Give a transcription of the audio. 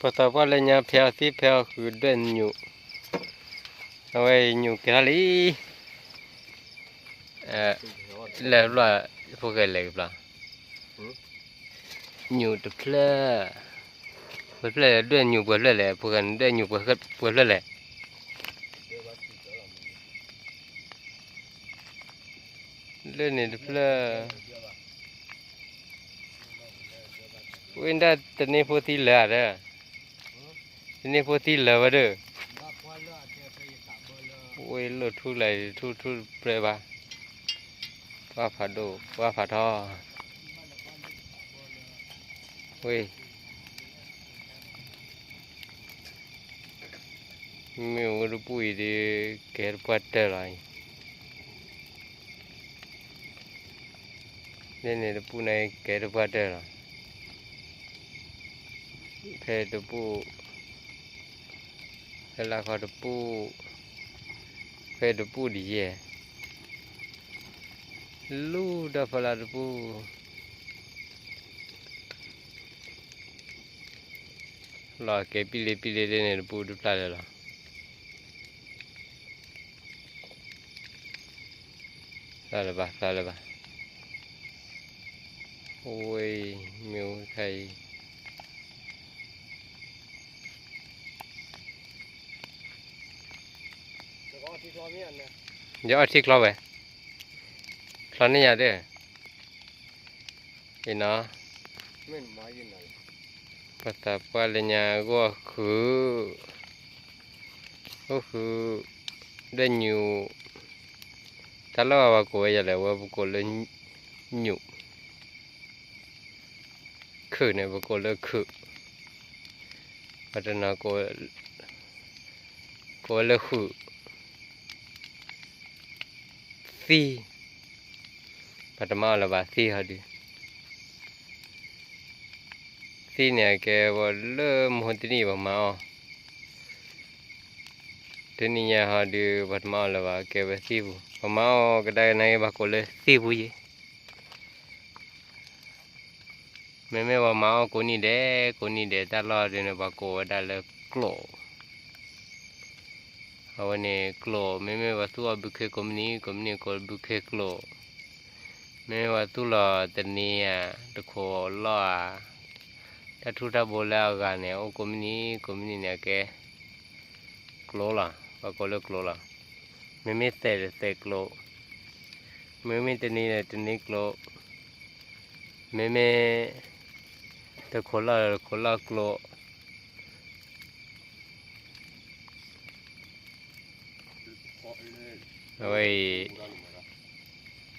ပှၤသးပှၢ်လၢညါဖဲအီသံၣ်ဖဲအီဃုာ်ဒွဲၣ်ညူး, အဝဲညူးကဲထီၣ်လံ, လဲၤဘျီ, ဖိၣ်ဃဲလဲၤကဘျီ, ညူးတဖျၢၣ်, ပှဲၤဖျၢၣ်လဲၣ် ဒွဲၣ်ညူးပှဲၤဖျၢၣ်လဲၣ် ဖိၣ်ဃဲန့ၣ် ဒွဲၣ်ညူးပှဲၤဖျၢၣ်လဲၣ်, လၢန့ၣ်တဖျၢၣ် ဝ့ၢ်ဒၣ်တန့ၢ်ဖိသံလၢၤဧါဒီး, တန့ၢ်ဖိသံလၢၤဝဲဒီး, ဝ့ၢ်လိၣ်ထူလဲၣ်ထူထူပြဲဘၣ်, ပှၢ်ဖးဒိၣ်ပှၢ်ဖးထီ, ဝ့ၢ် မ့ၢ်ဝဲတပူၤအံၤဒီး ကဲတပှၢ်တၢၢ်လီၤအံၤ, လၢန့ၣ်တပူၤန့ၣ်ကဲတပှၢ်တၢၢ်လီၤ, ဖဲတပူၤ, ဖဲလၢခီတပူၤ, ဖဲတပူၤဒ်ယဲၢ်, လူၤဒီးဖီလာ်တပူၤ လီၤကဲပံလ့ပံလ့လၢန့ၣ်တပူၤတဖျၢၣ်လၢာ်လီၤ, သးလၢၤဘၣ် သးလၢၤဘၣ်, ဝ့ၢ် မ့ၣ်အူခါအံၤ ယအီထံချီဝဲ, ချီန့ၢ်ယၤဒီး, အံၤနီၤ, ပှၤသးပှၢ်လၢညါဂီၢ်ဃုာ်, ဂီၢ်ဃုာ်, ဒွဲၣ်ညူး, တၢ်လီၢ်ပှၤကိးဝဲယၤလဲၣ် ဝဲပကိးလၢ ညူး, ခုးန့ၣ် ပကိးလၢခုး, ပှၤတနီၤ ကိးဝဲလၢဃုာ်, သံ, ပှၤတမၤအီၤလၢၤဘၣ်သံဟီဒုး, သံန့ၣ် အကဲဝဲလၢမဟိတနံၣ်ပှၤမၤအီၤ, တနံၣ်ညါဟီဒုး ပှၤတမၤအီၤလၢၤဘၣ် အကဲဝဲသံပူၤ, ပှၤမၤအီၤကဒါက့ၤန့ၣ် ပှၤကိးလၢသံပူၤယဲၢ် မ့မ့ၢ်ပှၤမၤအီၣ်ကိးနံၣ်ဒဲး ကိးနံၣ်ဒဲး တၢ်လီၢ်ဒုးန့ၣ် ပှၤကိးဝဲဒၣ်လၢကျိာ်, အဝဲန့ၣ်ကျိာ် မ့မ့ၢ်ပှၤသူၣ်အီၣ်ဘုခ့ကိးမုၢ်နံၤ ကိးမုၢ်နံၤကိးဘုခ့ကျိာ်, မ့မ့ၢ်ပှၤသူၣ်လီၤတနံၤဧါ တခိးလီၢ်ဧါ, တၢ်ထူတၢ်ဘိလၢအဂၤန့ၣ် အိၣ်ကိးမုၢ်နံၤ ကိးမုၢ်နံၤန့ၣ် အကဲ ကျိာ်လီၤ, ပှၤကိးလၢကျိာ်လီၤ, မ့မ့ၢ်သဲးဒီးသဲးကျိာ်, မ့မ့ၢ်တနံၤဒီးတနံၤကျိာ်, မ့မ့ၢ် တခိးလီၢ်ဒီးတခိးလီၢ်ကျိာ်, အဝဲအံၤ